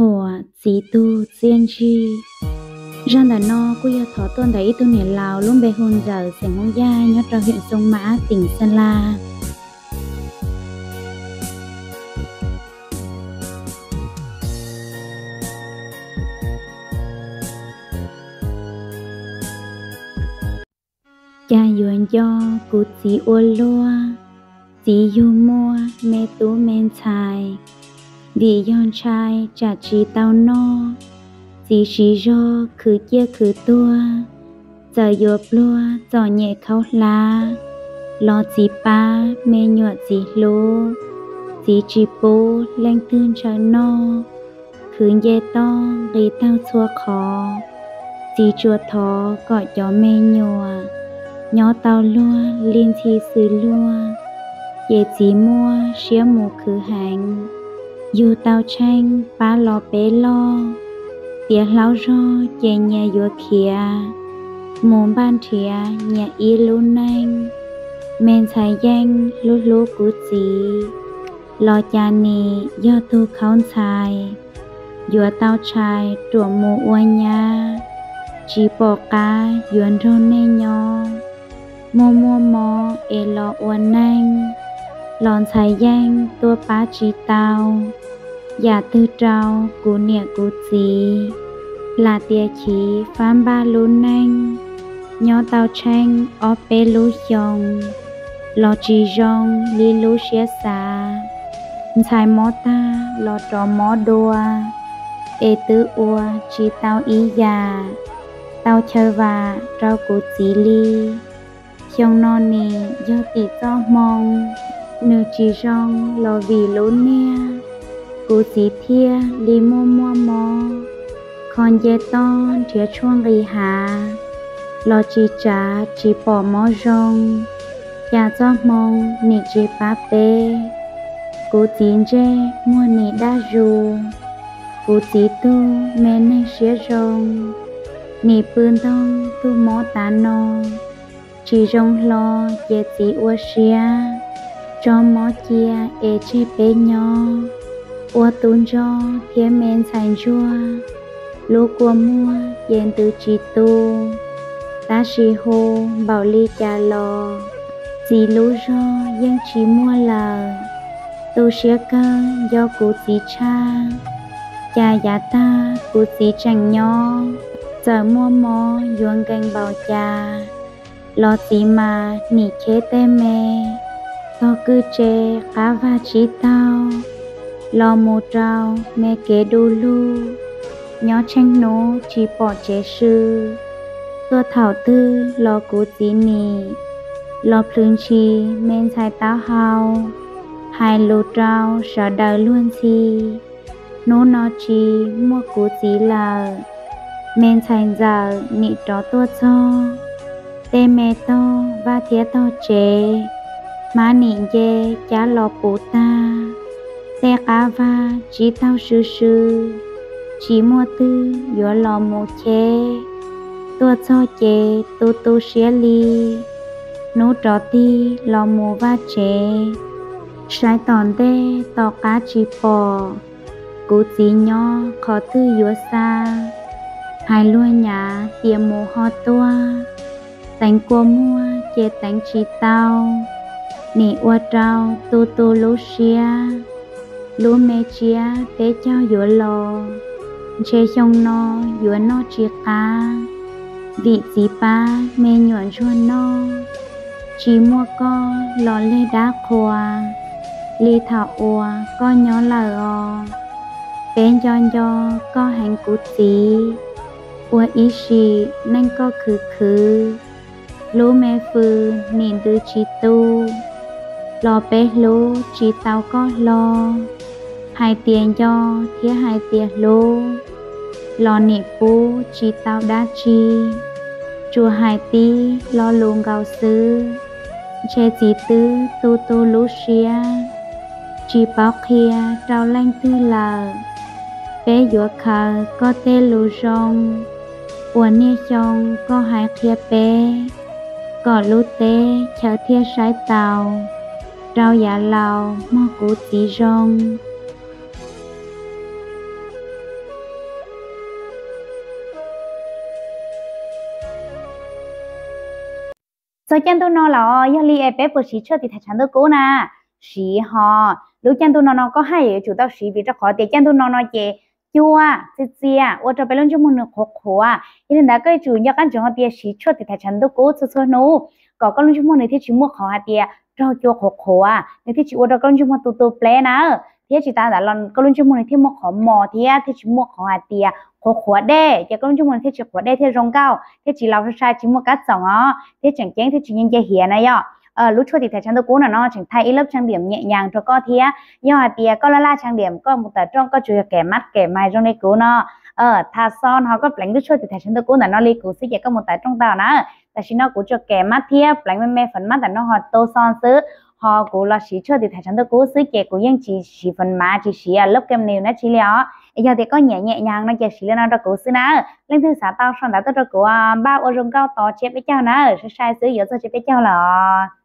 Thuam txiv tug txiaj ntsig. Zaj ntawm no kuj yog thov tuaj ntawm ib tug niam laus lub npe hu Ntxawm, xeem Hmoob Yaj, nyob rau hwm Xoo Mas, teem Xeeb Las. Cas yuav nco kuv txiv ua luaj, txiv yug muaj me tub me ntxhais, vim yog ntshai tsam tsis tau noj, txiv siv zog khwv ciaj khwv tuag, txawm yuav pluag txom nyem khaub hlab los txiv pab me nyuam txiv hlub, txiv tsis pub leej twg ntshaw noj, khwv nce toj nqis taug txhua qhov, txiv tsuas thov kom cov me nyuam nyob tau luag li ntxhi xws luag, ces txiv muaj siab mus khwv heev, yug tau tsheej pab los peb loj, tiav hlaub zog ces nyias yuav khiav, mus npaj nrhiav nyias ib lub neej, me ntxhais yeej hlub hlub kuv txiv, los cas nim yog tug khaub ntxhais, yuav tau tshais ruam mus ua nyab, tsis pom qab yuav nrog nej nyob, muaj muaj mob es los ua neej, los ntxhais yeej tuaj pab tsis tau, yam twg rau kuv niam kuv txiv, lam tias chiv fab npaj lub neej, nyob tau tsheej ob peb lub xyoos, los tsis zoo li lub siab xav, ntxhais mob tag los rov mob dua, es twb ua tsis tau ib yam, tau chaw vam rau kuv txiv li. Xyoo no nim yog tim txoj hmoo, nws tsis zoo los vim lub niag, kuv txiv thiaj li muaj muaj mob, kho nce toj nrhiav tshuaj nqis hav, los tsis tsav tsis pom mob zoo, cas txoj hmoo nim tsis pab peb. Kuv txiv ntsej muag nim daj zus, kuv txiv tug me neeg siab zoo, nim pw ntoog tug mob tav no, tsis zoo hlo ces txiv ua siab tso mob cia es tseg peb nyob, ua tu ntsog thiab me ntxhais ntsuag, lub kua muag ces ntws tsis tu, tab sis hu npaum li cas los txiv lub zog yeej tsis muaj lawm. Tu siab kawg nco kuv txiv tshaj, cas yav tag kuv txiv tseem nyob, txawm muaj mob yuav nkees npaum cas, los txiv mas nim cheb tej me, tog kwj tse qab vag tsib taug, los mus rau me kev du lug, nyob tsheej hnub tsis pom tsev sw, tuaj thaum twg los kuv txiv nim los plhws ntshis me ntxhais taub hau, hais lus rau sawv daws luag ntxhi. Hnub no tsis muaj kuv txiv lawm, me ntxhais ntxawm nim rov tuaj txog, tej me tog vaj thiab tog tsev, hmab nim nce cab los puv tag, tej qab vag tsib taug sw sw, tsis muaj twg yuav los mus cheb, tuaj txog ces tu tu siab li, hnub rov tig los mus vaj tsev, saib tom ntej tom qab tsis pom, kuv txiv nyob qhov twg yuav xa, hais luag nyav tias mus ho tuaj, teev kua muag ces teev tsis tau, nim ua rau tu tu lub siab, lub me tsiab peb caug yuav los, ntshe xyoo no yuav noj tsis qab, vim txiv pab me nyuam ntsuag noj, tsis muaj koj los leg dab qhuas, li thaum uas koj nyob lawm os. Peb nco nco koj heev kuv txiv, ua ib sim neej koj khwv khwv, lub me fws nim ntws tsis tu, los peb hlub tsis tau koj hlo, hais tias nco thiab hais tias hlub, los nim pub tsis tau dab tsi, tsuas hais tib lo lus nkaus xwb, ntshe txiv twb tu tu lub siab, tsis paub qhia rau leej twg lawm. Peb yuav khaws koj tej lus zoo uas niaj xyoo koj hais qhia peb, kom lub teb chaws thiaj saib taus rau yav laus mog kuv txiv zoo. Txog caij ntuj no los yog li es peb puas siv tshuaj tiv thaiv tshav ntuj kub na? Siv hos. Lub caij ntuj no no koj haj yam yuav tsum tau siv vim rau qhov tias caij ntuj no no ces cua txias txias ua rau peb lub ntsej muag nws qhuav qhuav. Yog li ntawd koj yuav tsum nco qab ntsoov hais tias siv tshuaj tiv thaiv tshav ntuj kub txhua txhua hnub kom koj lub ntsej muag nws thiaj tsis muaj qhov hais tias raug cua qhuav qhuav, nws thiaj tsis ua rau koj lub ntsej muag tu tu pleb na. Thiab tsis tas ntawd los koj lub ntsej muag nws thiaj muaj qhov mos thiab thiaj tsis muaj qhov hais tias qhuav qhuav dej, ces koj lub ntsej muag nws thiaj tsis qhuav dej thiaj zoo nkauj thiaj tsis laus sai sai tsis muaj kab txoom os, thiab tseem ceeb thiaj tsis nce hiav na yom. Lub tshuaj tiv thaiv tshav ntuj kub no no tseem thaij ib lub tshav ntuj nyem nyas rau koj thiab. Yog hais tias koj laj laj tshav ntuj koj mus tawm rooj koj tsuas yog kem mab kem mais zoo li kuv no, tha xo no koj pleev lub tshuaj tiv thaiv tshav ntuj kub ntawm no li kuv xwb ces koj mus tawm rooj tau na. Tam sim no kuv tsuas kem mab thiab pleev me me feem mab ntawm no ho tu xo xwb, ho kuv los siv tshuaj tiv thaiv tshav ntuj kub xwb ces kuv yeej tsis siv feem mab tsis siv lub kem niu dab tsi li os. Es yog tias koj nyiam nyem nyas no ces siv li no rau kuv xwb na. Leej twg xav tau sau ntawv tuaj rau kuv, npaj ua zoo nkauj tos tshiab peb caug na, sai sai xwb yuav txog tshiab peb caug lawm os.